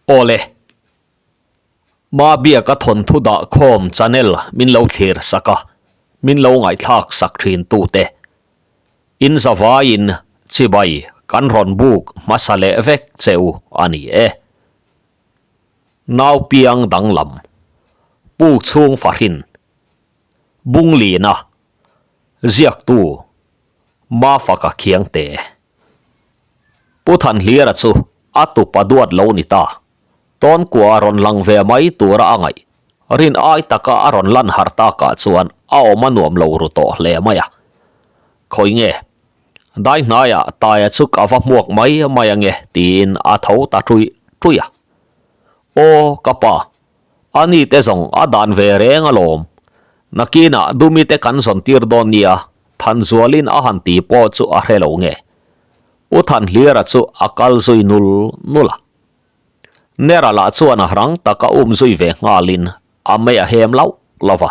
Awle. Mabiaka thawnthu dah khawm channel min lo thlir sak a, min lo ngaihthlak sak thin tute. In zavaiin chibai kan rawn buk hmasa leh vek che u a ni e. Nau piang danglam. Puk chhung fahrin. Bunglina. Ziaktu. Mafaka Khiangte. Pu Thanhlira chu a tupa duat lo ni ta. Tawnkua a rawn lang ve mai tura a ngaih. Rin ai taka a rawn lan har takah chuan a awm a nuam lo ru tawh hle mai a. Khawi nge? Dai hnaiah Taia chu ka va hmuak mai mai ange tiin a tho ta ṭuih ṭuih a. Aw ka pa, a ni te zawng a dan ve reng alawm. Nakinah Dumi te kan zawn tir dawn nia Thanzualin a han ti pawh chu a hre lo nge. Pu Thanhlira chu a kal zui nul nul a. Nera lah chuan a rang taka um zui ve nghalin a mei a hem lauh lauh va.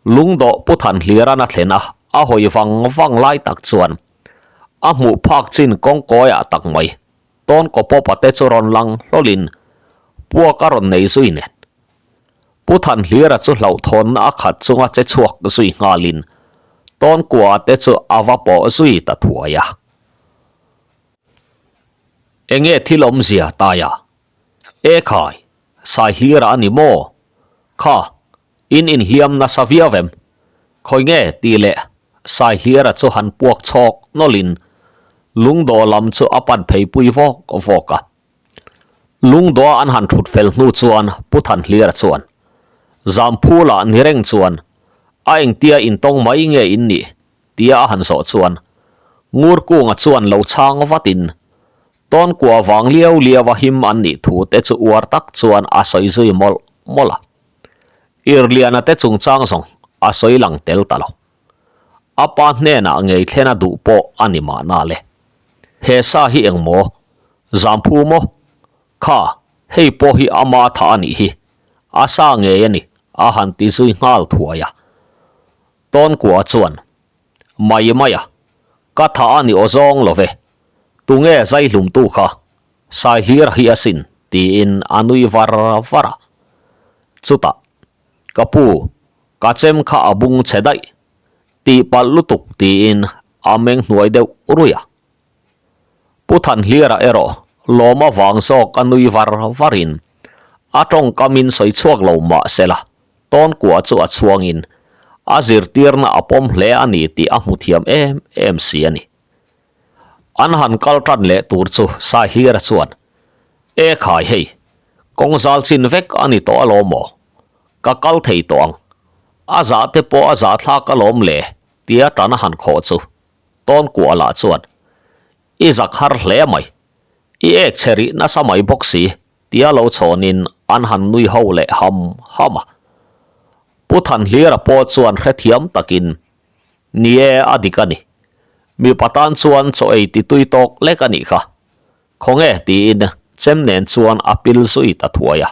Lungdawh Pu Thanhlira'n a thlen a, a hawi vang vang lai tak chuan a hmuh phak chin kawngkawiah tak mai tawn kaw pawpa te chu rawn lang hlawlin puak a rawn nei zui nen. Pu Thanhlira chu hlauhthawnna a khat chunga che chhuak zui nghalin tawn kua te chu a va pawh zui ta thuai a. Enge thil awmzia taia? E khai, Saihlira a ni maw? Kha, in inhliam nasa viau em? Khawi nge tih leh Saihlira chu han puak chhawk nawlhin lungdawh lam chu a pan phei pui vawk vawk a. Lungdawha an han thut fel hnu chuan Pu Thanhlira chuan, Zamphula ni reng chuan a engtia intawng mai nge in nih? tia a han zawh chuan Ngurkunga chuan lo chhang vatin Tawnkua vang liau liau a him an nih thu te chu uar tak chuan a sawi zui mawlh mawlh a. Irliana te chungchang zawng a sawi lang tel ta lo. A pa hnenah ngei thlen a duh pawh a ni mahna le. He sa hi eng maw? Zamphu maw? Kha, hei pawh hi ama tha a nih hi. A sa ngei a ni, a han ti zui nghal thuai a. Tawnkua chuan, Mai mai a, ka tha a ni aw zawng lo ve. Tunge zaihlumtu kha? Saihlir hi asin, tiin a nui var var a. Chutah, Ka pu, ka chem kha a bung chhe daih, tih palh lutuk tiin a meng hnuai deuh ruih a. Pu Thanhlira erawh lawm avang zawk a nui var varin a tawngkamin sawi chhuak lo mah sela Tawnkua chu a chhuangin a zirtirna a pawm hle a ni tih a hmu thiam em em si a ni. An han kal tan leh tur chu Saihlira chuan, E khai hei, kawng zal chin vek a ni tawh alawm aw? Ka kal thei tawh ang. A zah te pawh a zah thlak alawm le tia tan a han khawh chu Tawnkuah lah chuan, I zak har hle mai, i ek chhe rih nasa mai bawk si, tia lo chhawnin an han nui ho leh ham ham a. Pu Thanhlira pawh chuan hrethiam takin, Ni e, a dik a ni. Mipa tan chuan chaw ei ti tui tawk lek a nih kha. Khawnge tiin chem nen chuan a pil zui ta thuai a.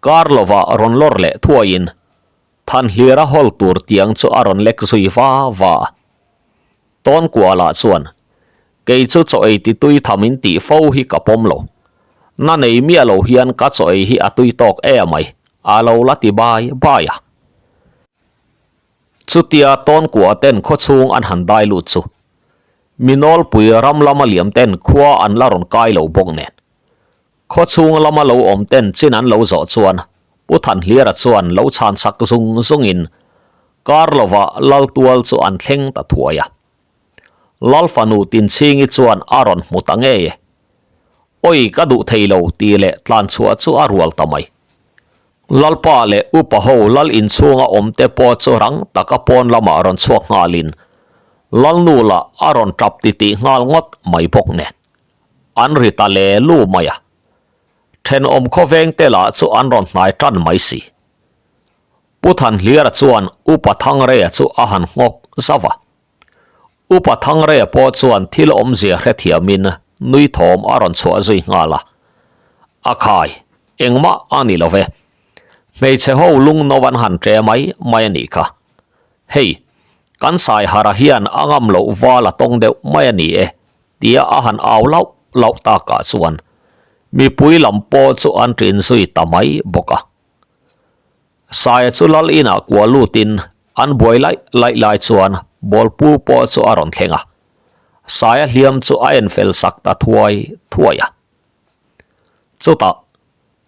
Kar lova rawn lawr leh thuaiin Thanhlira hawl tur tiang chu a rawn lek zui va va a. Tawnkualah chuan, Kei chu chaw ei ti tui tham in tih fo hi ka pawm lo. Na nei miah lo hian ka chaw ei hi a tui tawk e mai, a lo la ti bai bai a. Chutia Tawnkua ten khawchhung an han dai lut chu mi nawlpui ram lama liam ten khua an la rawn kai lo bawk nen. Khawchhung lama lo awm ten chin an lo zawh chuan Pu Thanhlira chuan lo chhan sak zung zungin kar lovah Lal tual chu an thleng ta thuai a. Lal fanu Tinchhingi chuan a rawn hmu ta ngei e. Oi ka duh thei lo tih leh tlan chhuah chu a rual ta mai. Lalpa leh upa ho lal inchhunga awm te pawh chu rang taka pawn lamah rawn chhuak nghalin Lalnu lah a rawn tap titih nghal ngawt mai bawk nen. An ri ta le lu mai a. Thenawm khawveng te lah chu an rawn hnai tan mai si. Pu Thanhlira chuan Upa Thangreia chu a han nghawk zauh a. Upa Thangreia pawh chuan thil awmzia hrethiamin nui thawm a rawn chhuah zui nghal a. A khai, engmah a ni lo ve. Hmeichhe ho lung no an han ṭe mai mai a nih kha. Hei, kan Saihara hian a ngam loh val a tawng deuh mai a ni e, tia a han au lauh lauh takah chuan. Mipui lam pawh chu an ṭin zui ta mai bawk a. Saia chu lal inah kua lutin an buai laih laih lai chuan bawlpu pawh chu a rawn thleng a. Saia hliam chu a en fel sak ta thuai thuai a. Chutah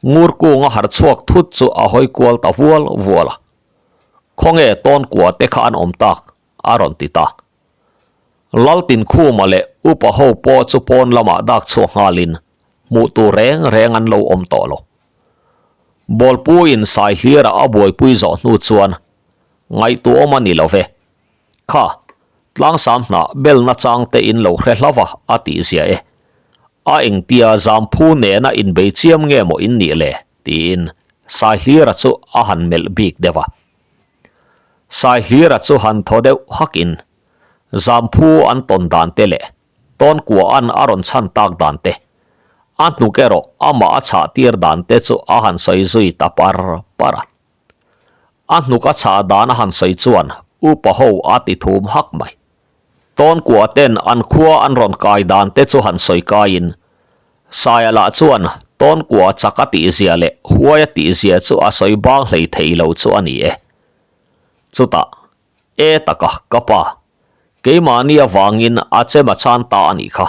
ngur kunga harh chhuak thut chu a hawi kual ta vual vual a. Khawnge tawn kua te kha an awm tak? a rawn ti ta. Laltinkhuma leh upa ho pawh chu pawn lamah dak chhuak nghalin hmuh tur reng reng an lo awm tawh lo. Bawlpuiin Saihlira a buaipui zawh hnu chuan ngaihtuahawm a ni lo ve. Kha, tlangsam hnah belna chang te in lo hre hlauh a, a tih zia e. A engtia zamphu nena inbei chiam nge maw in nih le? tiin Saihlira chu a han melh bik deuh a. Saihlira chu han thaw deuh hakin zamphu an tawn dan te leh Tawnkua'n a rawn chhan tak dan te, a hnuk erawh amah a chhah tir dan te chu a han sawi zui ta par par a. A hnuk a chhah dan a han sawi chuan upa ho a ti thum hak mai. Tawnkua ten an khua an rawn kai dan te chu han sawi kaiin Saia lah chuan Tawnkua chak a tihzia leh huai a tihzia chu a sawi bang hlei thei lo chu a ni e. Chutah, E taka, ka pa, keimahni avangin a chem a chan ta a nih kha.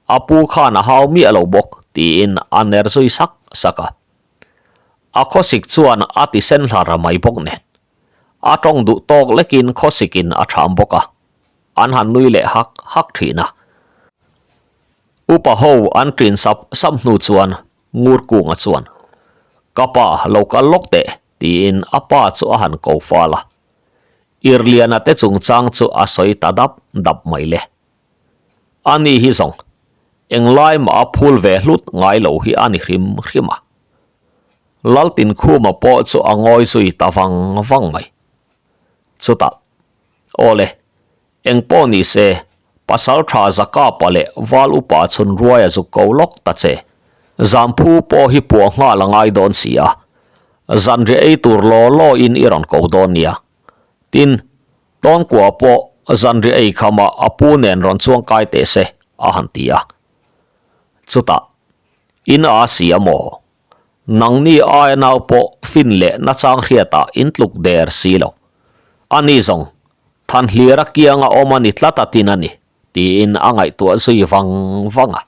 A pu khan a hau miah lo bawk, tiin a ner zui sak sak a. A khawsik chuan a ti sen hlar mai bawk nen. A tawng duh tawk lekin khawsikin a tham bawk a, an han nui leh hak hak thin a. Upa ho an ṭin sap sap hnu chuan Ngurkunga chuan, Ka pa, lo kal lawk teh, tiin a pa chu a han ko fal a. Irliana te chungchang chu a sawi ta dap dap mai le. Ani hi zawng, englai mah a phul ve hlut ngai lo hi a ni hrim hrim a. Laltinkhuma pawh chu a ngawi zui ta vang vang mai. Chutah, Aw le, eng pawh ni se, pasal tha Zakapa leh Val upa chhun ruai a zuk ko lawk ta che. Zamphu pawh hi puah nghal a ngai dawn si a, zanriah ei tur law law in i rawn ko dawn nia. Tin, Tawnkua pawh zanriah ei khamah a pu nen rawn chuang kai teh se, a han ti a. Chutah, In a si a maw? Nangni aia nau pawh fin leh nachang hriatah in tluk der si lo. Ani zawng, Thanhlira kianga awm a ni tlat a tin a ni, tiin a ngaihtuah zui vang vang a.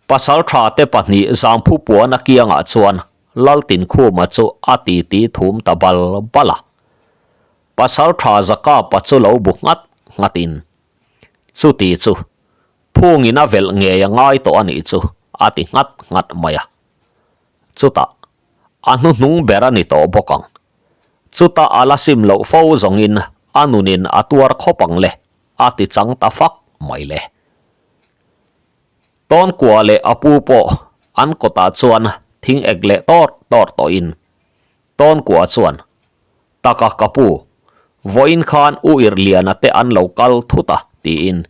Pasaltha te pahnih Zangphu puan a kiangah chuan Laltinkhuma chu a titi thum ta bal bal a. Pasaltha Zakapa chu lo bu nghat nghatin, Chuti chu, Phungin a velh ngei a ngai tawh a nih chu, a ti nghat nghat mai a. Chutah, a hnuhnung ber a ni tawh bawk ang. Chutah a la sim loh fo zawngin a nunin a tuar khawp ang le, a ti chang ta fak mai le. Tawnkua leh a pu pawh an kawtah chuan thing ek leh tawr tawr tawhin Tawnkua chuan, Taka ka pu, vawiin khan U Irliana te an lo kal thut a, tiin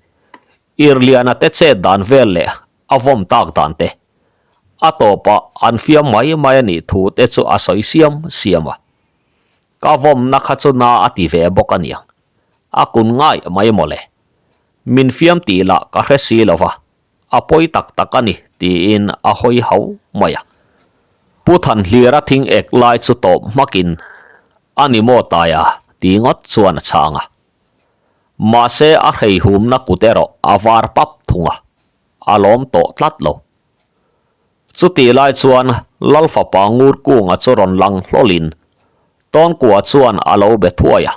Irliana te chet dan vel leh a vawm tak dan te, a tawpah an fiam mai mai a nih thu te chu a sawi siam siam a. Ka vawmna kha chu na a ti ve bawk a niang, a kun ngai mai mawle. Min fiam tih lah ka hre si lo va, a pawi tak tak a ni, tiin a hawi hau mai a. Pu Thanhlira thing ek lai chu tawp hmakin, A ni maw Taia? ti ngawt chuan a chhang a. Mahse a hreihumna kut erawh a var pap thung a, a lawm tawh tlat lo. Chutih lai chuan Lal fapa ngur kunga chu rawn lang hlawlin Tawnkua chuan a lo be thuai a.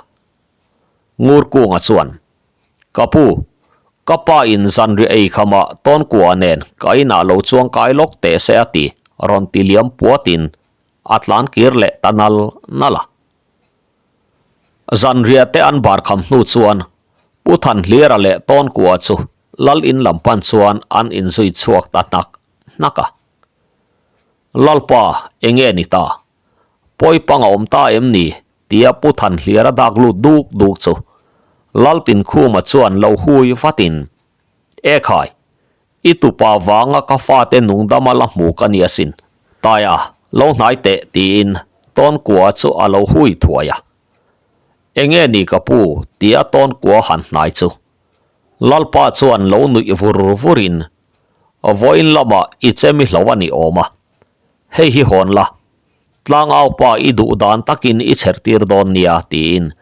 Ngur kunga chuan, Ka pu, ka pa in zanriah ei khamah Tawnkua nen ka inah lo chuang kai lawk teh se a ti, rawn ti liam puatin a tlan kir leh ta nal nal a. Zanriah te an bar kham hnu chuan Pu Thanhlira leh Tawnkua chu Lal in lam pan chuan an inzui chhuak ta hnak hnak a. Lalpa, enge ni ta? Pawi pang a awm ta em ni? tia Pu Thanhlira dak lut duk duk chu Laltinkhuma chuan lo hui vatin, E khai, i tupa vanga ka fate nungdama la hmu ka ni asin, Taia, lo hnai teh tiin Tawnkua chu a lo hui thuai a. Enge ni ka pu? tia Tawnkua han hnai chu Lalpa chuan lo nuih vur vurin, Vawiin lamah i chemi hlo a ni awm a, hei hi hawn la, tlangaupa i duh dan takin i chher tir dawn nia tiin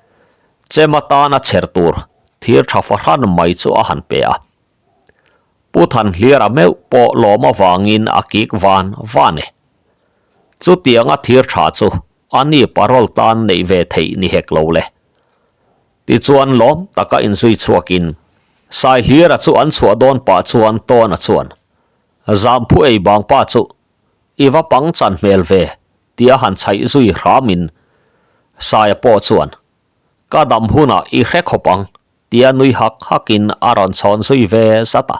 chem atana chher tur thir tha fahran mai chu a han pe a. Pu Thanhliara meuh pawh lawm avangin a kik van van e. Chutianga thir tha chu a ni parol tan neih ve theih ni hek lo le. Tichuan lawm taka inzui chhuakin Saihlira chu an chhuah dawn pah chuan Tawna chuan, Zamphu ei bang pa chu i va pang chan hmel ve tia han chhaih zui hramin Saia pawh chuan, Ka dam hunah i hre khawp ang tia nui hak hakin a rawn chhawn zui ve zat a.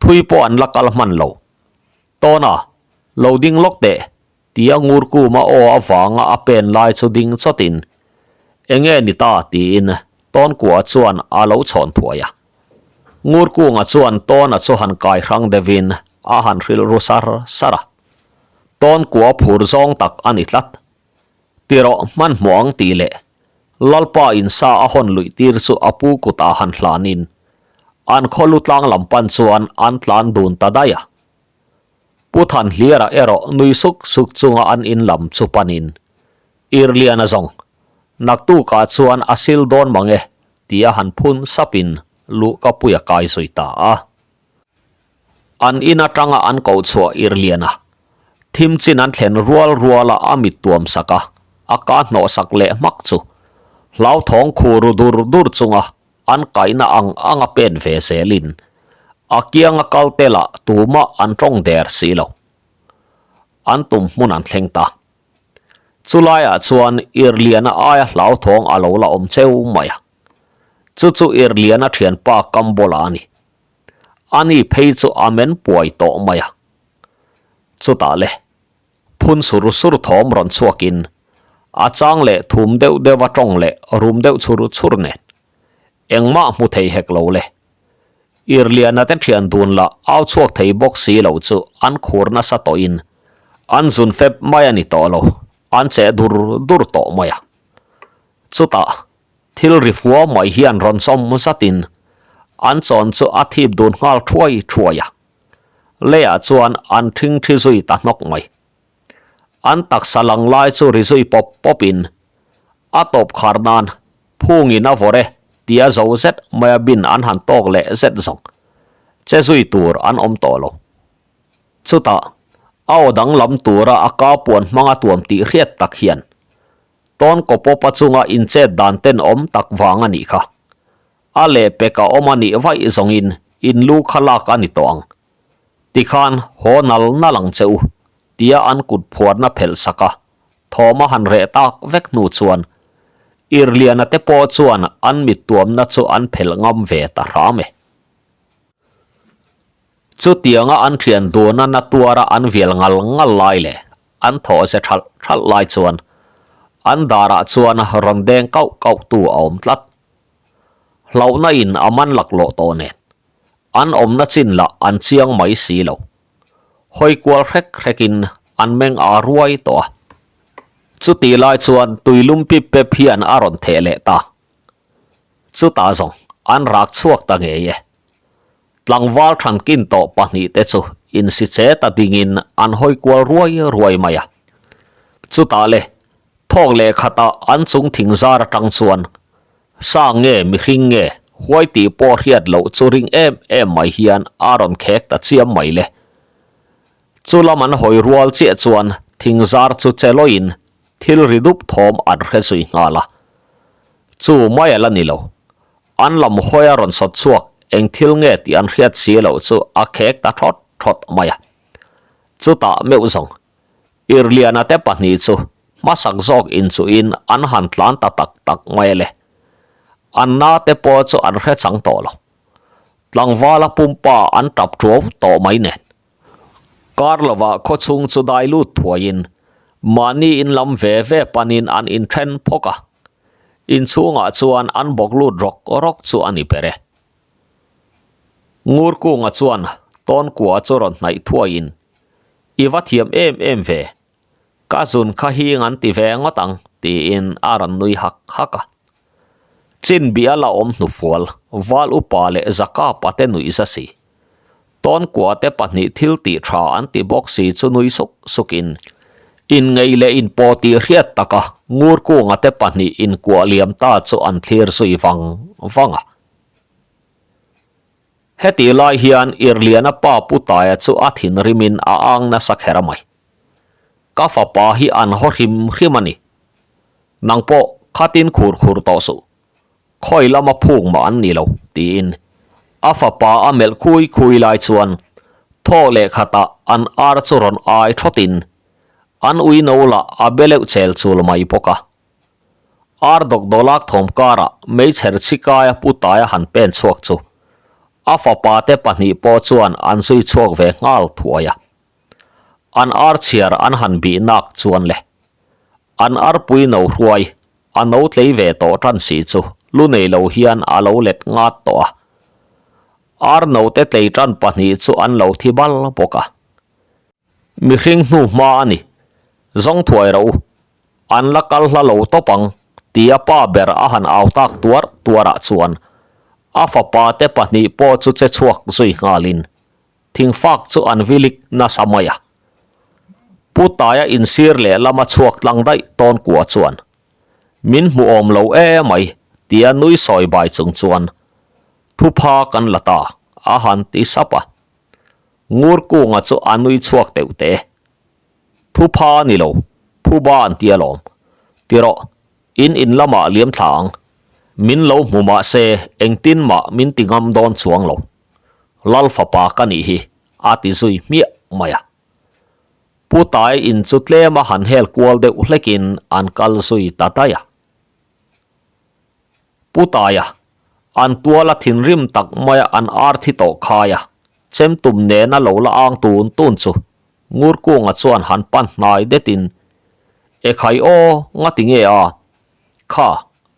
Thui pawh an la kal hman lo. Tawna, lo ding lawk teh tia ngur kuma aw avanga a pen lai chu ding chawtin, Enge ni ta? tiin Tawnkua chuan a lo chhawn thuai a. Ngurkunga chuan Tawna chu han kai hrang deuhin a han hrilh ru sar sar a. Tawnkua phur zawng tak a ni tlat. Tirawh hmanhmawh ang tih leh Lalpa in sa a hawn luih tir chu a pu kutah han hlanin an khaw lu tlang lam pan chuan an tlan dun ta daih a. Pu Thanhliara erawh nui suk suk chunga an in lam chu panin, Irliana zawng, naktukah chuan a sil dawn mang e, tia han phun sapin luhkapui a kai zui ta a. An in atanga an koh chhuah Irliana, thim chin an thlen rual ruala a mit tuam sak a, a ka hnawh sak leh hmak chu hlauthawng khu ru dur dur chunga an kaihna ang anga pen ve zelin a kianga kal te lah tumah an tawng der si lo. An tum hmun an thleng ta. Chulaiah chuan Irliana aia hlauthawng a lo la awm cheu mai a. Chu chu Irliana thianpa Kambola a ni. Ani phei chu a men puai tawh mai a. Chutah le, Phun sur sur thawm rawn chhuakin a chang leh thum deuh deuh a tawng leh rum deuh chhur chhur nen engmah hmu thei hek lo le. Irliana te thian dun lah au chhuak thei bawk si lo chu an khur nasa tawhin an zun fep mai a ni tawh lo, an cheh dur dur tawh mai a. Chutah thil ri fua mai hian rawn sawm zatin an chawn chu a thip dun nghal thuai thuai a. Leiah chuan an thingthi zui ta hnawk mai. An taksa lang lai chu ri zui pawp pawpin a tawp khar nan phungin a vawr e tia zo zet maia bin an han tawk leh zet zawng che zui tur an awm tawh lo. Chutah a aw danglam tura a ka puan hmanga tuam tih hriat tak hian tawn kaw pawpa chunga inchet dan tenawm tak vang a nih kha. A lehpek a awm a nih vaih zawngin in lu kha lak a ni tawh ang. Tikhan haw nal nal ang che u, tia an kut phuarna phelh sak a, thawm a han reh tak vek hnu chuan Irliana te pawh chuan an mittuamna chu an phelh ngam ve ta hram e. Chutianga an thian duna na tuara an vial ngal ngal lai leh an thaw ze thalh thalh lai chuan an darah chuan rawn deng kauh kauh tu a awm tlat. Hlauhna in a man laklawh tawh nen an awmna chin lah an chiang mai si lo. Hawi kual hrek hrek in an meng a ruai tawh a. Chutih lai chuan tuilum pip pep hian a rawn theh leh ta. Chutah zawng an rak chhuak ta ngei e. Tlangval thankin tawh pahnihte chu insi che ta dingin an hawi kual ruai ruai mai a. Chutah le, thawk leh khatah an chung thing zar atang chuan sa nge mihring nge huai tih pawh hriat loh chu ring em em mai hian a rawn khek ta chiam mai le. Chu lam an hawi rual chiah chuan thing zar chu che lawiin thil ri dup thawm an hre zui nghal a. Chu mai a la ni lo. An lam hawi a rawn sawt chhuak, eng thil nge tih an hriat si loh chu a khek ta thawt thawt mai a. Chutah meuh zawng, Irliana te pahnih chu hmasak zawk inchuhin an han tlan ta tak tak mai le. An na te pawh chu an hre chang tawh lo. Tlangvala pumpa an tap tuau tawh mai nen. Kar lovah khawchhung chu dai lut thuaiin mahni in lam ve ve panin an inthen phawk a. Inchhungah chuan an bawk lut rawk rawk chu a ni ber e. Ngurkunga chuan Tawnkua chu rawn hnaih thuaiin, I va thiam em em ve, ka zun kha hing an ti ve ngawt ang, tiin a rawn nui hak hak a. Chinbia la awm hnufual, val upa leh zaka pate nuih za si. Tawnkuah te pahnih thil tih tha an ti bawk si chu nui suk sukin inngeih leh inpawh tih hriat taka Ngurkunga te pahnih inkuah liam ta chu an thlir zui vang vang a. Hetih lai hian Irliana pa Pu Taia chu a thinrimin a ang nasa kher mai. Ka fapa hi an haw hrim hrim a ni. Nang pawh khatin khur khur tawh suh. Khawi lama phuk mah an ni lo, tiin a fapa a melh khui khui lai chuan thaw leh khatah an ar chu rawn ai thawtin an ui no lah a be leuh chel chul mai bawk a. Ar dawkdawlak thawm karah meichher chhikaia pu taia han pen chhuak chu a fapa te pahnih pawh chuan an zui chhuak ve nghal thuai a. An ar chhiar an han bih nak chuan le An arpui no hruai, a no tlei ve tawh tan si chu lu nei lo hian a lo let ngat tawh a. Ar note tlei tan pahnih chu an lo thi bal bawk a. Mihring hnu hma a ni, zawng thuai rawh u, an la kal hla lo tawp ang, tia pa ber a han au tak tuar tuarah chuan a fapa te pahnih pawh chu che chhuak zui nghalin Thingfak chu an vilik nasa mai a. Pu Taia insir leh lama chhuak tlang daih tawn kua chuan, Min hmu awm lo e mai, tia nui sawi bai chung chuan, Thupha kan la ta, a han ti sap a. Ngur kunga chu a nui chhuak teuh te. Thupha a ni lo, phuba an ti alawm. Ti rawh, in in lamah liam thla ang. Min lo hmu mah se engtin mah min ti ngam dawn chuang lo. Lal fapa ka nih hi, a ti zui hmiah mai a. Pu Tai in chu tlem a han hel kual deuh hlekin an kal zui ta daih a. Pu Taia, an tuala thinrim tak maia an ar thi tawh khai a, chem tum nena lo la ang tun tun chu Ngurkunga chuan han pan hnai detin, Ekhai aw, ngati nge a? Kha,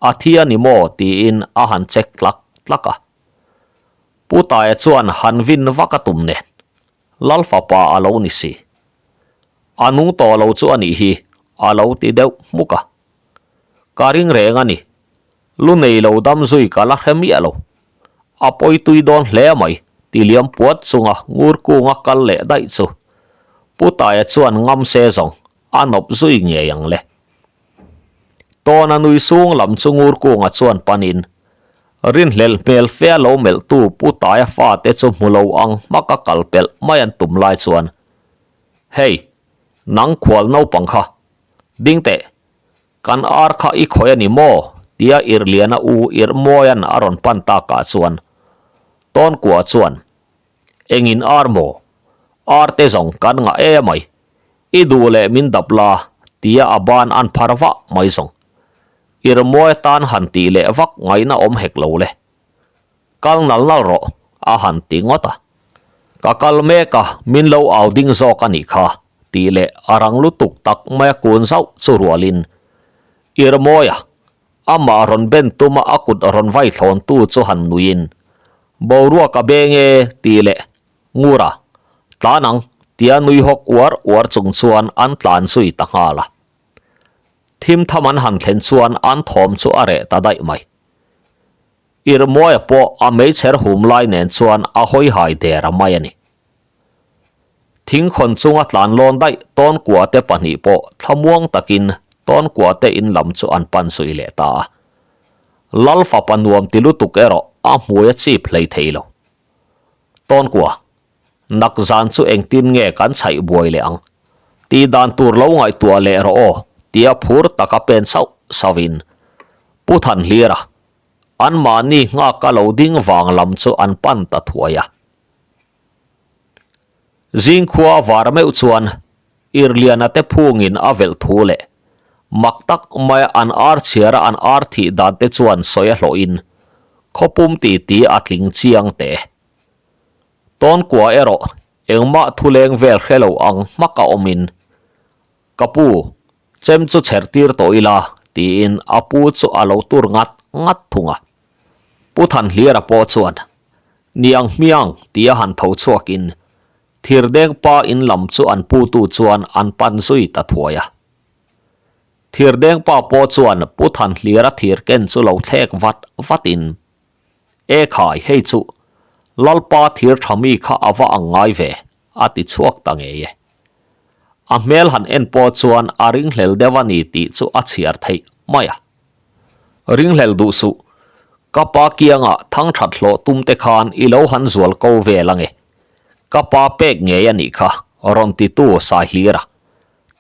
a thi a ni maw? tiin a han check tlak tlak a. Pu Taia chuan han vin vak a tum nen, Lal fapa a lo ni si. A nung tawh lo chu a nih hi, a lo ti deuh hmuk a. Ka ring reng a ni, lu nei lo dam zui ka la hre miah lo. A pawi tui dawn hle mai, ti liam puat chunga ngur kunga kal leh daih chu. Pu Taia chuan ngam se zawng a nawp zui ngei ang le. Tawna nui sung lam chu ngur kunga chuan panin Rinhlelh hmel fea lo melhtu Pu Taia fate chu hmu lo ang hmaka kal pelh mai an tum lai chuan, Hei, nang khual naupang kha, ding teh, kan ar kha i khawih a ni maw? tia Irhliana u Irhmawia'n a rawn pan takah chuan Tawnkua chuan, Engin ar maw? Ar te zawng kan ngah e mai. I duh leh min dap la, tia a ban an phar vah mai zawng. Irmawi atan han tih leh vak ngaihna awm hek lo le. Kal nal nal rawh, a han ti ngawt a. Ka kal mek a, min lo au ding zawk a nih kha, tih leh a rang lutuk tak maia kun zauh chu rualin Irmawia, amah rawn ben tuma a kut rawn vai thlawntu chu han nuiin, Boruak a beng e, tih leh Ngura, tlan ang, tia nui hawk uar uar chung chuan an tlan zui ta nghal a. Thim tham an han thlen chuan an thawm chu a reh ta daih mai. Irhmuaia pawh a meichher hum lai nen chuan a hawi hai der a mai a ni. Thingkhawn chunga tlan lawn daih Tawnkua te pahnih pawh thlamuang takin Tawnkua te in lam chu an pan zui leh ta a. Lal fapa nuam ti lutuk erawh a hmui a chip hlei thei lo. Tawnkua. Nak zan chu engtin nge kan chhaih buai leh ang? Tih dan tur lo ngaihtuah leh rawh aw, tia phur taka pen sauh sauhin Pu Thanhlira, anmahni nghaka lo ding vang lam chu an pan ta thuai a. Zingkhua var meuh chuan Irliana te phungin a velh thu leh mak tak maia an ar chhiara an ar thih dan te chuan sawi a hlawhin khawpum titi a tling chiang teh. Tawnkua erawh engmah thuleng vel hre lo ang hmak a awmin, Ka pu, chem chu chher tir tawh ila, tiin a pu chu a lo tur ngat ngat thung a. Pu Thanhlira pawh chuan, Niang hmiang, tia han tho chhuakin Thirdeng pa in lam chu an putu chuan an pan zui ta thuai a. Thirdeng pa pawh chuan Pu Thanhlira thir ken chu lo thlek vat vatin, E khai, hei chu! Lalpa thir tha mi kha a va ang ngai ve, a ti chhuak ta ngei e. A hmel han en pawh chuan a ringhlel deuh a ni tih chu a chhiar theih mai a. Ringhlel duh suh, ka pa kiangah thang that hlawh tum te khan i lo han zual ko vel ange. Ka pa pek ngei a nih kha, rawn titu Saihlir a.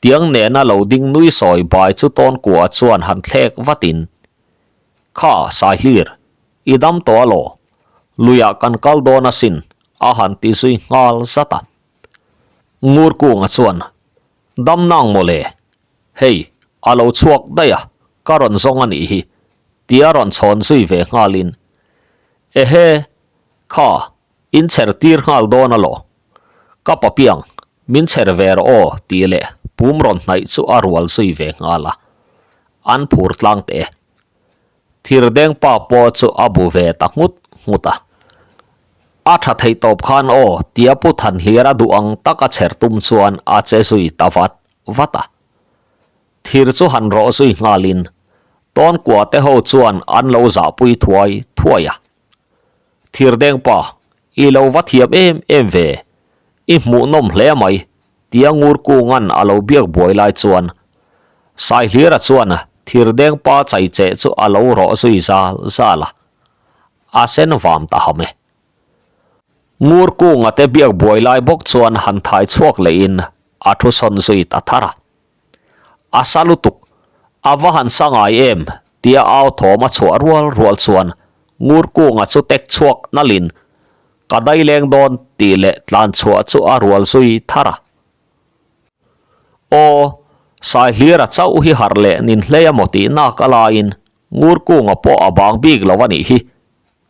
Tiang nena lo ding nui sawi bai chu Tawnkua chuan han thlek vatin, Kha, Saihlir, i dam tawh alaw? Luiah kan kal dawn asin, a han ti zui nghal zat a. Ngurkunga chuan, Dam nang mawle, hei, a lo chhuak daih a, ka rawn zawng a nih hi, tia rawn chhawn zui ve nghalin, Ehe, kha, in chher tir nghal dawn alaw? Ka papiang, min chher ve rawh aw, tih leh pum rawn hnaih chu a rual zui ve nghal a. An phur tlang teh e. Thirdeng pa pawh chu a bu ve ta nghut nghut a. A tha theih tawp khan aw tia Pu Thanhlir a duh ang taka chher tum chuan a che zui ta vat vat a. Thir chu han rawh zui nghalin Tawnkua te ho chuan an lo zahpui thuai thuai a. Thirdeng pa, i lo va thiam em em ve, i hmuhnawm hle mai, tia ngur kungan a lo biak buai lai chuan Saihlira chuan thirdeng pa chai che chu a lo rawh zui zal zal a, a sen vam ta ham e. Ngur kunga te biak buai lai bawk chuan han thai chhuak lehin a thu sawn zui ta thar a. A sa lutuk, a va han sa ngai em? tia au thawm a chhuah rual rual chuan ngur kunga chu tek chhuak nalhin ka dai leng dawn tih leh tlan chhuah chu a rual zui thar a. Aw, Saihlira chauh hi harh leh nin hlei a maw tih nak a laiin ngur kunga pawh a bang bik lo a nih hi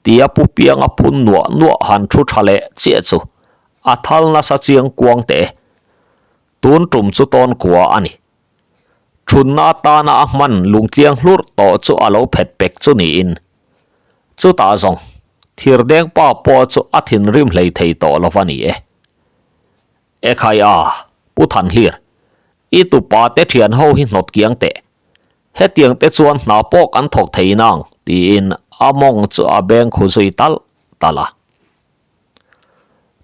tia pu pianga phun nuah nuah han thu tha leh chiah chu a thal nasa chiang kuang teh e. Tun tum chu tawn kua a ni. Thunna atana a hman lungtliang hlurh tawh chu a lo phet pek chu niin. Chutah zawng, thirdeng pa pawh chu a thinrim hlei thei tawh lo va ni e. Ekhai a, Pu Thanhlir, i tupa te thian ho hi hnawt kiang teh. Hetiang te chuan hna pawh kan thawk thei nang, tiin a mawng chu a beng khu zui talh talh a.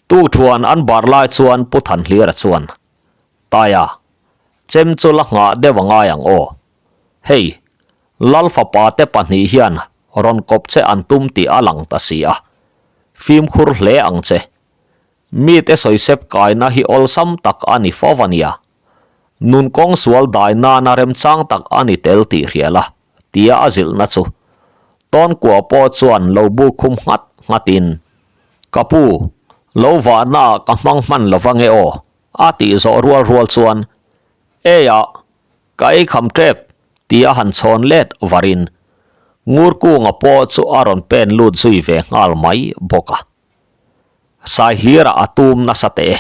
Tu thuan an bar lai chuan Pu Thanhlira chuan, Taia, chem chu la nghah deuh a ngai ang aw. Hei, Lal fapa te pahnih hian rawn kawp che an tum tih a lang ta si a, fimkhur hle ang che. Mite sawisep kaina hi awlsam tak a ni fo a nia. Nun kawng sual dai nana remchang tak a ni tel tih hrial a, tia a zilhna chu. Tawnkua pawh chuan lo bu khum nghat nghatin, Ka pu, lo vahnaah ka hmang hman lo va nge aw, a tih zawh rual rual chuan, Eiah, ka ei kham tep, tia han chhawn let varin Ngurkunga pawh chu a rawn pen lut zui ve nghal mai bawk a. Saihlira a tum nasa teh e.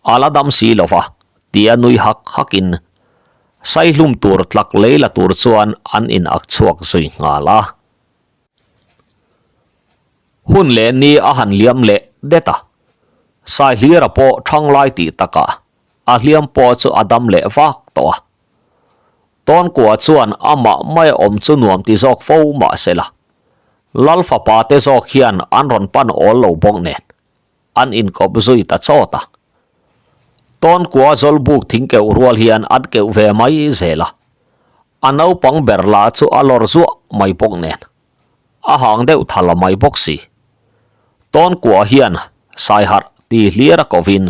A la dam si lo va, tia nui hak hakin Saihlum tur tlak lei la tur chuan an in ak chhuak zui nghal a. Hun leh ni a han liam leh det a, Saihlira pawh thang lai tih takah a hliam pawh chu a dam leh vak tawh a. Tawnkua chuan amah mai awm chu nuam ti zawk fo mah se la, Lal fapa te zawk hian an rawn pan awl lo bawk nen an inkawp zui ta chawt a. Tawnkua zawlbuk thing keuh rual hian an keuh ve mai zel a, a naupang ber lah chu a lawr zuah mai bawk nen a hang deuh tha la mai bawk si. Tawnkua hian saiharh ti hlir a kovin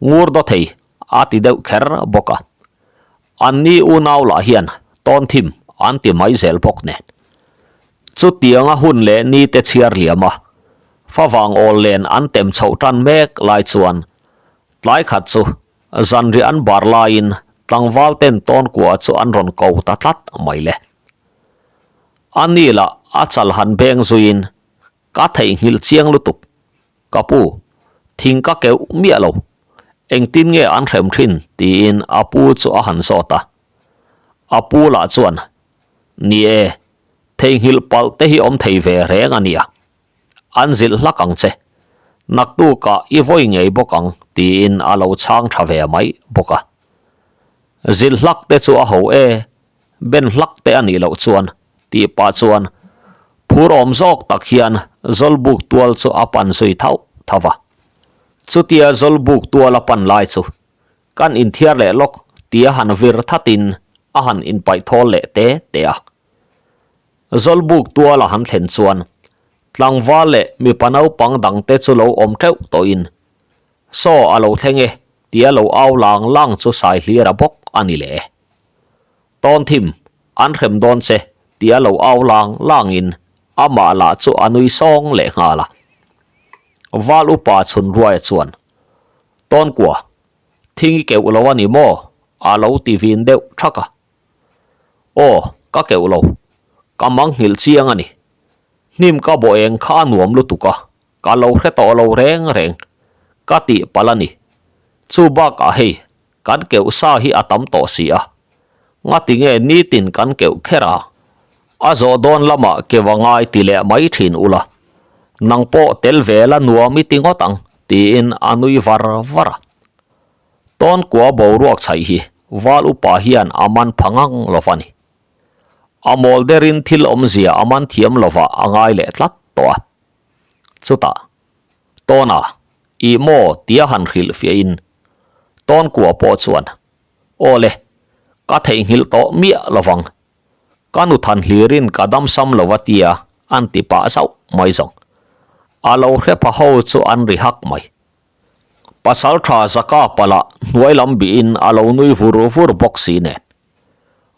ngur daw thei a ti deuh kher bawk a. Anni unau lah hian tawnthim an ti mai zel bawk nen. Chutianga hun leh ni te chhiar liam a, favang awl len an tem chhoh tan mek lai chuan tlai khat chu zanriah an bar laiin tlangval ten tawnkua chu an rawn ko ta tlat mai le. A ni lah a chal han beng zuiin ka theihnghilh chiang lutuk. Ka pu, thing ka keuh miah lo. Engtin nge an hrem thin? tiin a pu chu a han zawt a. A pu lah chuan, Ni e, theihnghilh palh te hi awm thei ve reng a nia. An zilh hlak ang che. Naktukah i vawi ngei bawk ang, tiin a lo chhang tha ve mai bawk a. Zilh hlak te chu a ho e, ben hlak te a nih loh chuan, tih pah chuan. Phur awm zawk tak hian Zawlbuk tual chu a pan zui thauh thauh va. Chutia Zawlbuk tual a pan lai chu kan inthiar leh lawk tia han vir thatin a han inpaih thawl leh te te a. Zawlbuk tual a han thlen chuan tlangval leh mipa naupang dangte chu lo awm teuh tawhin, Saw a lo thleng e tia lo au lang lang chu Saihlira bawk a ni le. Tawn thim, an hrem dawn che, tia lo au lang langin amah lah chu a nui sawng leh nghal a. Val upa chhun ruaia chuan, Tawn kua, thing i keuh lo a ni maw? a lo ti vin deuh thak a. Aw, ka keuh lo, ka mang nghilh chiang a ni. Hnim ka bawh eng kha a nuam lutuk a, ka lo hre tawh lo reng reng, ka tih palh a ni. Chu bakah hei, Kan keuh sa hi a tam tawh si a, ngatinge nitin kan keuh kher a? A zawh dawn lamah keuh a ngai ti leh mai thin ula, nang pawh tel ve la nuam i ti ngawt ang, tiin a nui var var a. Tawn kua boruak chhaih hi val upa hian a man pha ngang lo va ni. A mawl derin thil awmzia a man thiam lovah a ngai leh tlat tawh a. Chutah. Tawna, Ih maw? tia han hrilh fiahin Tawn kua pawh chuan, Aw le, ka theihnghilh tawh miah lovang. Ka nu than hlirin ka damsam lo a tia an ti pah zauh mai zawng. A lo hre pha ho chu an ri hak mai. Pasaltha Zaka pala hnuai lam bihin a lo nui vur vur bawk si nen.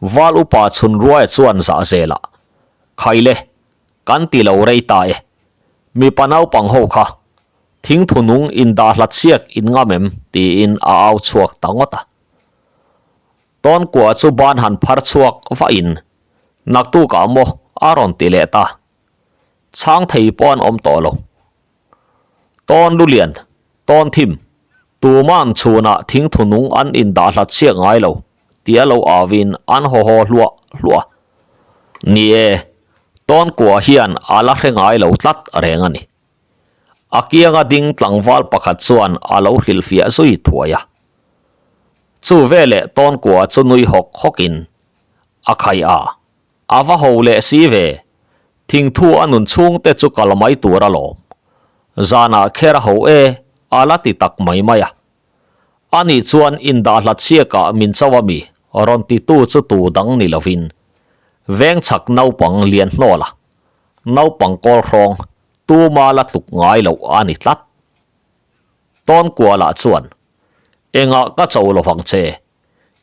Val upa chhun ruaia chuan zah zelah, Khaile, Kan ti lo rei ta e. Mipa naupang ho kha thingthu nung indah hlat siak in ngam em? tiin a au chhuak ta ngawt a. Tawn kua chu ban han phar chhuak vah in naktukah maw a rawn ti leh ta. Chhang thei pawh an awm tawh lo. Tawn lulian, tawn thim, tuman chhunah thingthu nung an indah hlat siak ngai lo tia lo auin an haw haw hluah hluah a. Ni e, tawn kua hian a la hre ngai lo tlat reng a ni. A kianga ding tlangval pakhat chuan a lo hrilhfiah zui thuai a. Chu veleh tawn kua chu nui hawk hawkin a khai a. A va ho leh si ve, thingthu a nun chhungte chu kal mai tur alawm. Zanah kher a ho e, a la ti tak mai mai a. Ani chuan indah hlat siakah min cho a mi rawn titu chu tu dang ni lovin veng chhak naupang lian hnawl a, naupang kawl hrawng tuma la tluk ngai loh a ni tlat. Tawn kualah chuan, Engah ka cho lovang che,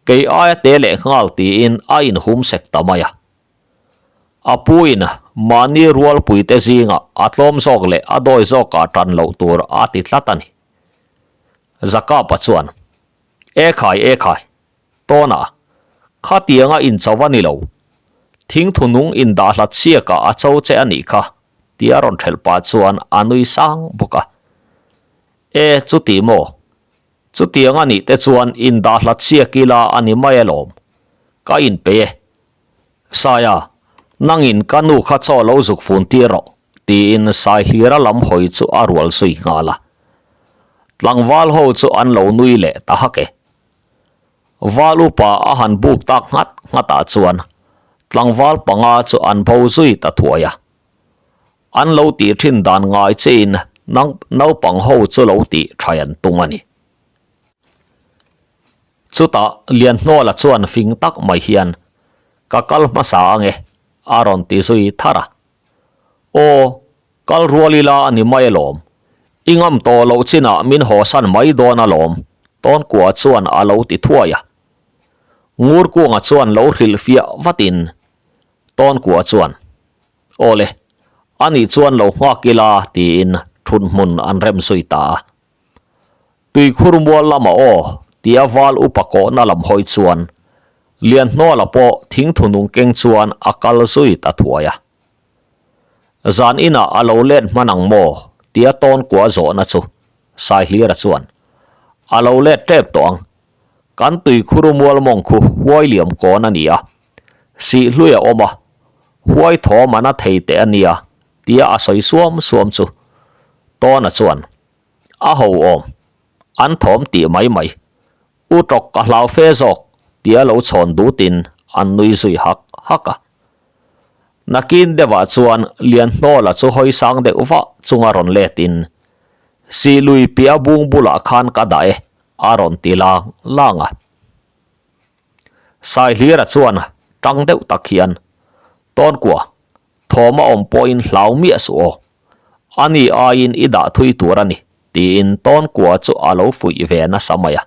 Kei aia te leh nghal tiin a inhum sek ta mai a. A puin mahni rualpuite zingah a tlawm zawk leh a dawi zawkah tan loh tur a ti tlat a ni. Zakapa chuan, E khai, e khai, Tawna, khatianga incho a ni lo. Thingthu nung indah hlat siakah a cho che a nih kha, tia rawn ṭhelh pah chuan a nui sang bawk a. E, chuti maw? Chutiang a nih te chuan indah hlat siak ila a ni mai alawm. Ka inpe e. Saia, nangin ka nu kha chaw lo zuk fun tir rawh, tiin Saihlira lam hawi chu a rual zui nghal a. Tlangval ho chu an lo nui leh ta hak e. Val upa a han buk tak nghat nghatah chuan tlangval panga chu an bo zui ta thuai a. An lo tih thin dan ngai chein naupang ho chu lo tih tha an tum a ni. Chutah Lianhnawla chuan fing tak mai hian, Ka kal hmasa ange, a rawn ti zui thar a. Aw, kal rual ila a ni mai alawm. I ngam tawh loh chinah min hawsan mai dawn alawm, Tawnkua chuan a lo ti thuai a. Ngurkunga chuan lo hrilhfiah vatin Tawnkua chuan, Aw le, ani chuan lo nghak ila tiin thut hmun an rem zui ta a. Tuikhur mual lama aw tia val upa kawhna lam hawi chuan Lianhnawla pawh thingthu nung keng chuan a kal zui ta thuai a. Zan inah a lo let hman ang maw tia tawn kua zawhna chu Saihlira chuan a lo let tep tawh ang. Kan tuikhur mual mawng khu huai liam kawn a ni a, Sihhlui a awm a, huai thawm a na thei teh a nia tia a sawi suam suam chu Tawna chuan a ho awm, an thawm tih mai mai, u tawk ka hlau fe zawk tia lo chhawn dutin an nui zui hak hak a. Nakin deuhah chuan Lianhnawla chu hawi sang deuh vah chunga rawn letin, Sihlui piah bung bulah khan ka dah e, a rawn ti lang lang a. Saihlira chuan tang deuh tak hian, Tawnkua, thawm a awm pawhin hlau miah suh aw. A ni aiin i dah thui tur a ni, tiin Tawnkua chu a lo fuih ve nasa mai a.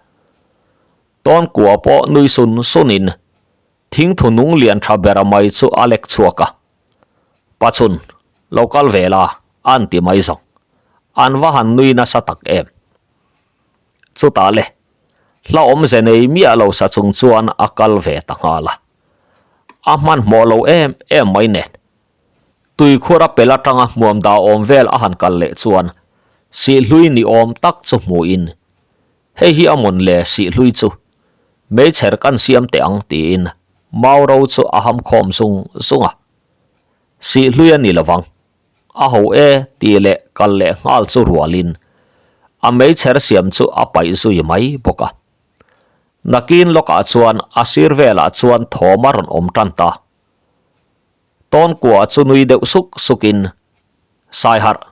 Tawnkua pawh nui sun sunin Thingthu nung lian tha ber mai chu a lek chhuak a, Pachhun, lo kal ve la, an ti mai zawng. An va han nui nasa tak em. Chutah le, hla awmze nei miah lo sa chung chuan a kal ve ta nghal a. A hmanhmawh lo em em mai nen. Tuikhur a pel atanga hmuam dah awm vel a han kal leh chuan sihhlui ni awm tak chu hmuhin, Hei hi a mawn le sihhlui chu, meichher kan siam teh ang tiin mau ro chu a ham khawm zung zung a. Sihhlui a ni lovang, a ho e tih leh kal leh nghal chu rualin a meichher siam chu a paih zui mai bawk a. Nakin lawkah chuan a sir velah chuan thawm a rawn awm tan ta. Tawnkua chu nui deuh suk sukin, Saiharh,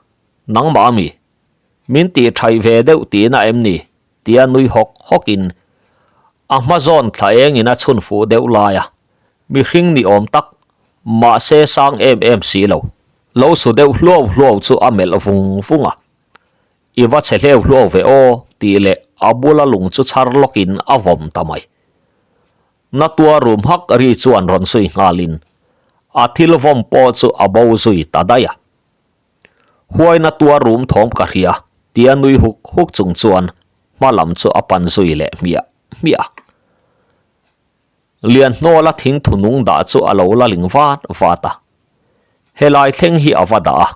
nangmah a mi? Min tih thaih ve deuh tihna em ni? tia nui hawk hawkin a hma zawn thla engin a chhun fuh deuh lai a, mihring ni awm tak, mahse sang em em si lo, lo su deuh hluau hluau chu a melh vung vung a. I va chhe hleu hluau ve aw tih leh a bula lung chu chhar lawkin a vawm ta mai. Na tua rum hak ri chuan rawn zui nghalin a thil vawm pawh chu a bo zui ta daih a. Huaina tua rum thawm ka hria tia nui huk huk chung chuan hma lam chu a pan zui leh hmiah hmiah a. Lianhnawla thingthu nung dah chu a lo la ling vat vat a. Helai thleng hi a va dah a,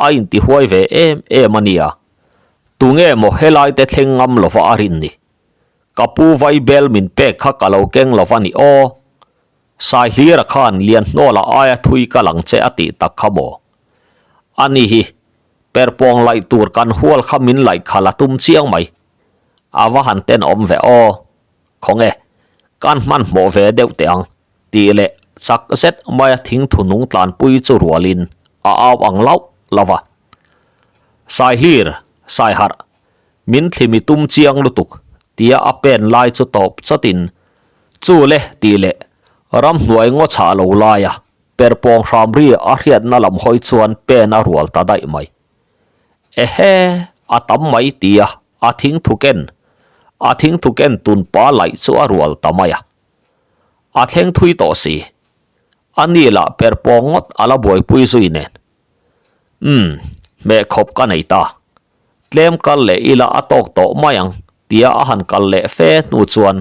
a intihuai ve em em a nia. Tunge maw helai te thleng ngam lova a rin ni? Ka pu vaibel min pek kha ka lo keng lova ni aw. Saihlira khan Lianhnawla aia thui ka lang che a tih tak kha maw? A ni hi, perpawng laih tur kan hual kha min laih khalh a tum chiang mai. A va han tenawm ve aw. Khawnge, kan hmanhmawh ve deuh teh ang, tih leh chak zet maia thingthu nung tlanpui chu rualin a au ang lauh lauh a. Saihlir, Saiharh, Min thlimi tum chiang lutuk, tia a pen lai chu tawp chawtin, Chu le, tih leh ramhnuai ngaw chhah lo laia perpawng hram ri a hriatna lam hawi chuan pen a rual ta daih mai. Ehe, a tam mai tia a thingthu ken, a thingthu ken tunpa laih chu a rual ta mai a. A thleng thui tawh si. A ni lah perpawng ngawt a la buaipui zui nen. Umm, hmeh khawp ka nei ta. Tlem kal leh ila a tawk tawh mai ang tia a han kal leh fe hnu chuan,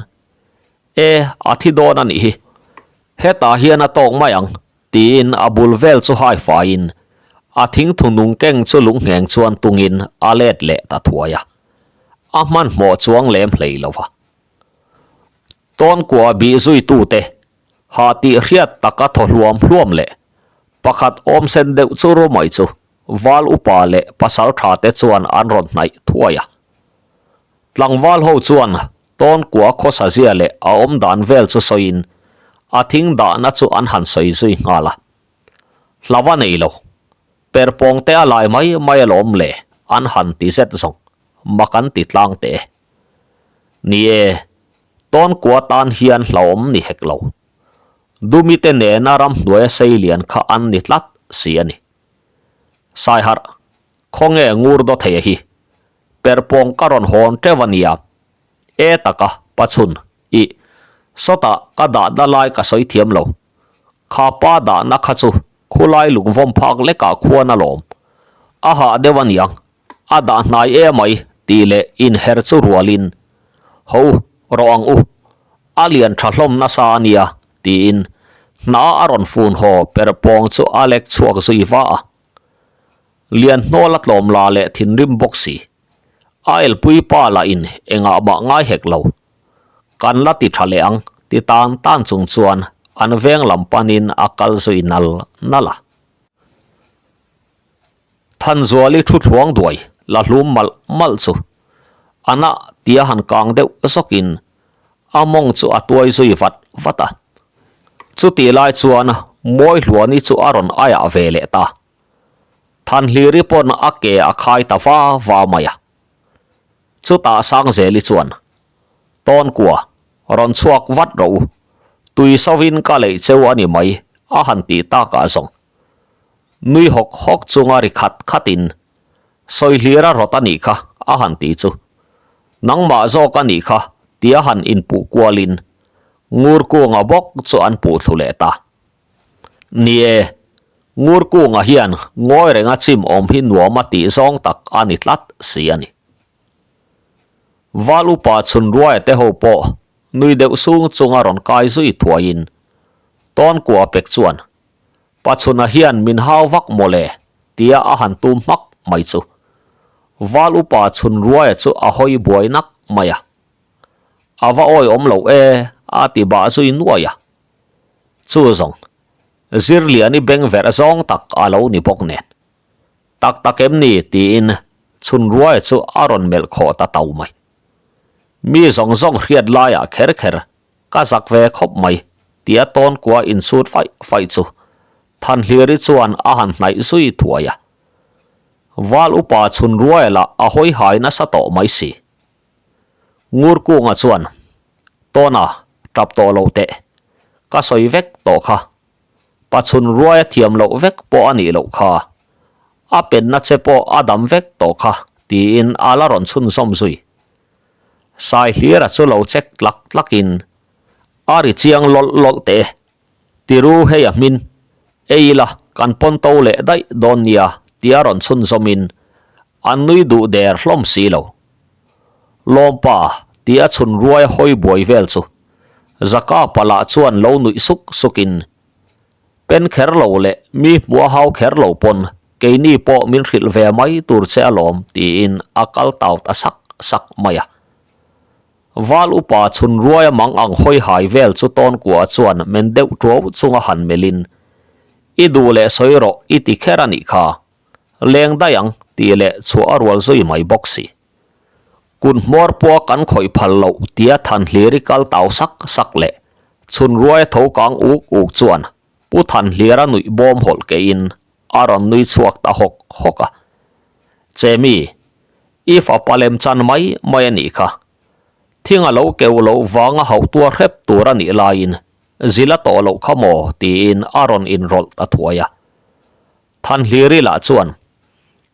E, a thi dawn a nih hi. Hetah hian a tawk mai ang tiin a bul vel chu hai faiin a thingthu nung keng chu lungngheng chuan tungin a let leh ta thuai a. A hmanhmawh chuang lem hlei lo va. Tawnkua bih zuitute ha tih hriat taka thaw hluam hluam leh pakhat awmsen deuh chu rumai chu Val upa leh pasal tha te chuan an rawn hnaih thuai a. Tlangval ho chuan Tawnkua khawsa zia leh a awm dan vel chu sawiin a thing dahna chu an han sawi zui nghal a. Hlava nei lo, perpawng te a lai mai mai alawm le an han ti zet zawng, mak an ti tlang teh e. Ni e, Tawnkua tan hian hlauhawm ni hek lo. Dumi te nena ramhnuaia seilian kha an ni tlat si a ni. Saiharh, khawnge ngur daw thei a hi? Perpawng ka rawn hawn teuh a nia. E taka, Pachhun, ih, sawtah ka dahna lai ka sawi thiam lo. Kha pa dahna kha chu khulai lungvawm phak lekah khuan alawm. A hah deuh a niang, a dah hnai e mai tih leh inher chu rualin, Ho, rawh ang u, a lian tha hlawm nasa a nia, tiin hna a rawn fun haw per pawng chu a lek chhuak zui va a. Lianhnawl a tlawm la leh thinrim bawk si. A elpui pa lah in engah mah ngai hek lo. Kan la ti tha leh ang ti tan tan chung chuan an veng lam panin a kal zui nal nal a. Thanzuali thu thluang duai la hlum malh malh chu a nah tia han kang deuh zawkin a mawng chu a tuai zui vat vat a. Chutih lai chuan Mawihluani chu a rawn aiah ve leh ta. Thanhliri pawn a ke a khai ta va va mai a. Chutah Sangzeli chuan, Tawnkua, rawn chhuak vat rawh u. Tui sovin ka leih cheu a ni mai, a han tih takah zawng. Nui hawk hawk chunga ri khat khatin, Sawihlira rawt a nih kha, a han ti chu. Nangmah zawk a nih kha, tia han inpuh kualin Ngurkunga bawk chu an puh thlu leh ta. Ni e, Ngurkunga hian ngawi renga chim awm hi nuam a tih zawng tak a ni tlat si a ni. Val upa Chhunruaia te ho pawh nui deuh sung chunga rawn kai zui thuaiin Tawnkua pek chuan Pachhuna hian min hau vak mawle tia a han tum hmak mai chu. Val upa Chhunruaia chu a hawi buai nak mai a. A va awi awm lo e a ti bah zui nuai a. Chu zawng, Zirliani beng verh zawng tak a lo ni bawk nen. Tak tak em ni tiin Chhunruaia chu a rawn melh khawh ta tau mai. Mi zawng zawng hriat laiah kher kher ka zak ve khawp mai tia tawnkua insut faih faih chu Thanhliri chuan a han hnaih zui thuai a. Val upa Chhunruaia lah a hawi hai nasa tawh mai si. Ngurkunga chuan, Tawna, tap tawh lo teh. Ka sawi vek tawh kha. Pachhun ruai a thiam loh vek pawh a nih loh kha. A penna che pawh a dam vek tawh kha, tiin a la rawn chhunzawm zui. Saihlira chu lo check tlak tlakin, A ri chiang lawlh lawlh teh. Tiru hei a hmin. Ei ila, kan pawn to leh daih dawn nia, tia rawn chhunzawmin an nui duh der hlawm si lo. Lawmpa, tia chhun ruai hawi buai vel chu Zaka pala chuan lo nuih suk sukin, Pen kher lo leh mi hmuh a hau kher lo pawn keini pawh min hrilh ve mai tur che alawm, tiin a kal tau ta sak sak mai a. Val upa chhun ruaia mang ang hawi hai vel chu Tawnkua chuan men deuh tuau chunga han melhin, I duh leh sawi rawh i ti kher a nih kha. Leng daih ang tih leh chhuah a rual zui mai bawk si. Kut hmawr pawha kan khawih phal loh tia Thanhliri kal tau sak sak leh chhun ruaia tho kang uk uk chuan Pu Thanhlira nuih bawm hawlh keiin a rawn nui chhuak ta hawk hawk a. Chemi, i fapa lem chan mai mai a nih kha. Thing a lo keuh loh vanga hauh tuar hrep tur a nih laiin zil a tawh loh kha maw tiin a rawn inrawlh ta thuai a. Thanhliri lah chuan,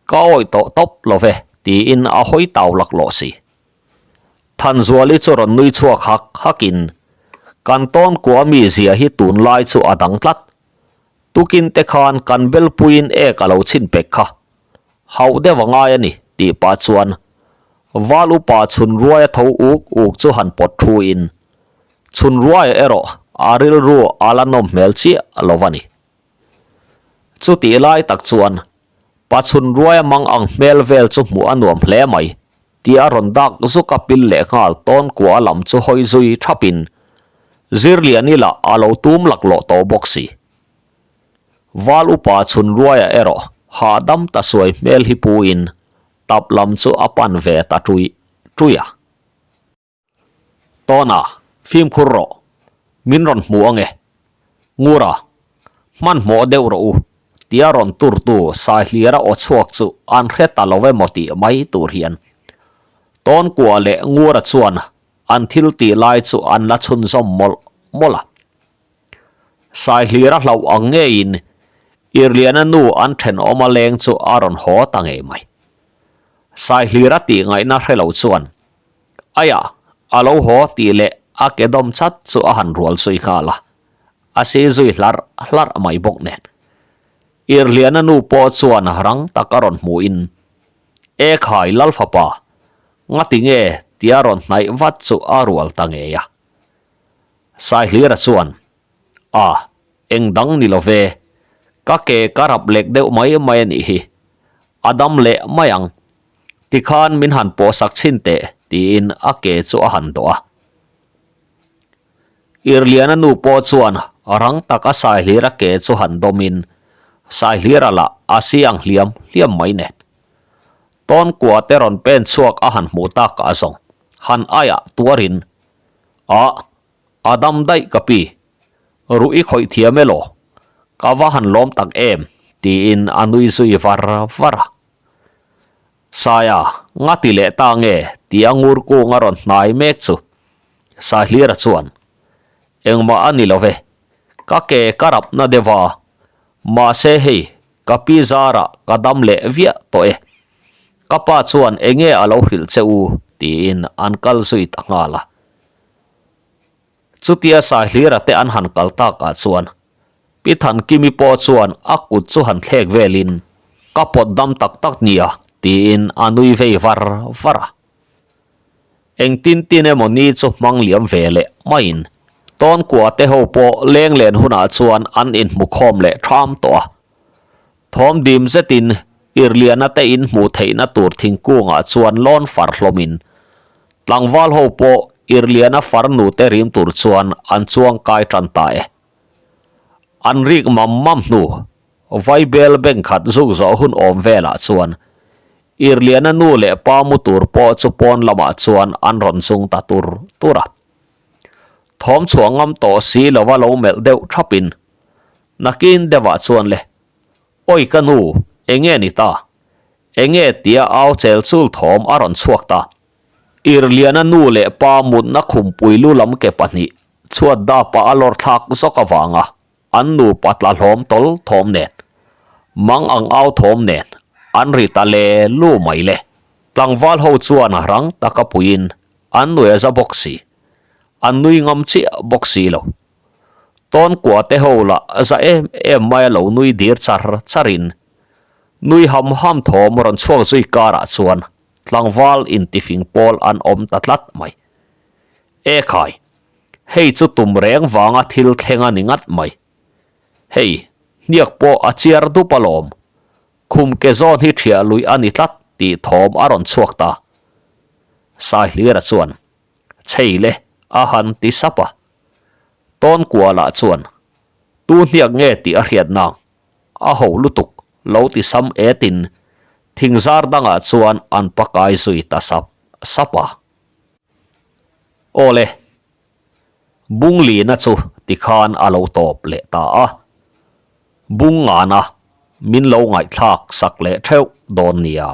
Ka awih tawh tawp lo ve tiin a hawi tau laklawh si. Thanzuali chu rawn nui chhuak hak hakin, Kan tawn kua mi zia hi tunlai chu a dang tlat. Tukin te khan kan belpuiin ek a lo chhin pek kha. Hauh deuh a ngai a ni tih pah chuan Val upa chhun ruaia tho uk uk chu han pawt thuin chhun ruaia erawh a rilru a la nawm hmel chiah lo va ni. Chutih lai tak chuan pa chhun ruaia mang ang hmel vel chu hmuh a nuam hle mai tia rawn dak zuk a pil leh nghal tawn kua lam chu hawi zui thapin Zirliani lah a lo tum laklawh tawh bawk si. Val upa chhun ruaia erawh hahdam ta suai hmel hi puin tap lam chu a pan ve ta ṭuih ṭuih a. Tawna, fimkhur rawh, min rawn hmu ange. Ngura, hmanhmawh deuh rawh u, tia rawn turtu Saihliara aw chhuak chu an hre ta lo emaw tih mai tur hian Tawnkua leh Ngura chuan an thil tih lai chu an la chhunzawm mawlh mawlh a. Saihlira hlauh ang ngeiin Irliana nu an thenawm a leng chu a rawn haw ta ngei mai. Saihlira tih ngaihna hre lo chuan Aiah, a lo haw tih leh a ke dawm chat chu a han rual zui nghal a, a si zui hlarh hlarh mai bawk nen. Irliana nu pawh chuan rang tak a rawn hmuhin E khai Lalfapa, ngati nge tia rawn hnaih vat chu a rual ta ngei a. Saihlira chuan, A, eng dang ni lo ve, ka ke ka rap lek deuh mai mai a nih hi, a dam leh mai ang, tikhan min han pawhsak chhin teh, tiin a ke chu a han dawh a. Irliana nu pawh chuan rang taka Saihlira ke chu han dawmin Saihlira lah a si ang hliam hliam mai nen. Tawnkua te rawn pen chhuak a han hmuh tak a zawng, han aiah tuarin A, a dam daih ka pi. Ruh i khawih thiam elaw? Ka va han lawm tak em, tiin a nui zui var var a. Saia, nga ti leh ta nge? tia ngur kung a rawn hnai mek chu. Saihlira chuan, Engmah a ni lo ve, ka ke ka rapna deuh a, mahse hei ka pi zarah ka dam leh viah tawh e. Ka pa chuan enge a lo hrilh che u? tiin an kal zui ta nghal a. Chutia Saihlira te an han kal takah chuan Pi Thankimi pawh chuan a kut chu han thlek velin, Ka pawt dam tak tak nia, tiin a nui vei var var a. Engtin tin emaw ni chu hmang liam ve leh maiin Tawnkua te ho pawh leng len hunah chuan an inhmu khawm leh ṭham tawh a. Thawm dim zetin Irliana te inhmuh theihna tur thingkungah chuan lawn far hlawmin tlangval ho pawh Irliana farnu te rim tur chuan an chuang kai tan ta e. An rik mam mam hnu Vaibel bank khat zuk zawh hun awm velah chuan Irliana nu leh pa mu tur pawh chu pawn lamah chuan an rawn zung ta tur tur a. Thawm chhuah ngam tawh si lova lo melh deuh thapin Nakin deuhah chuan le, Awi ka nu, enge ni ta? Enge tia au chel chul thawm a rawn chhuak ta. Irliana nu leh pa mutna khumpui lu lam ke pahnih chhuat dapa a lawr thlak zawk avanga an nupa tla hlawm tawl thawm nen, mang ang au thawm nen an ri ta le lu mai le. Tlangval ho chuan rang taka puiin an nuai a za bawk si, an nui ngam chiah bawk si lo. Tawn kua te ho lah za em em mai a lo nui dir char char in nui ham ham thawm rawn chhuak zui karah chuan tlangval intifing pawl an awm ta tlat mai. E khai, hei chu tum reng vanga thil thleng a ni ngat mai. Hei, hniak pawh a chiar dup alawm. Khum ke zawn hi thiah lui a ni tlat tih thawm a rawn chhuak ta. Saihlira chuan, Chei le, a han ti sap a. Tawn kualah chuan, Tu hniak nge tih a hriat nang? A ho lutuk, lo ti sam etin thingzar dangah chuan an pakai zui ta sap sap a. Awle, Bunglina chu tikhan a lo tawp leh ta a. Bungngana min lo ngaihthlak sak leh theuh dawn nia.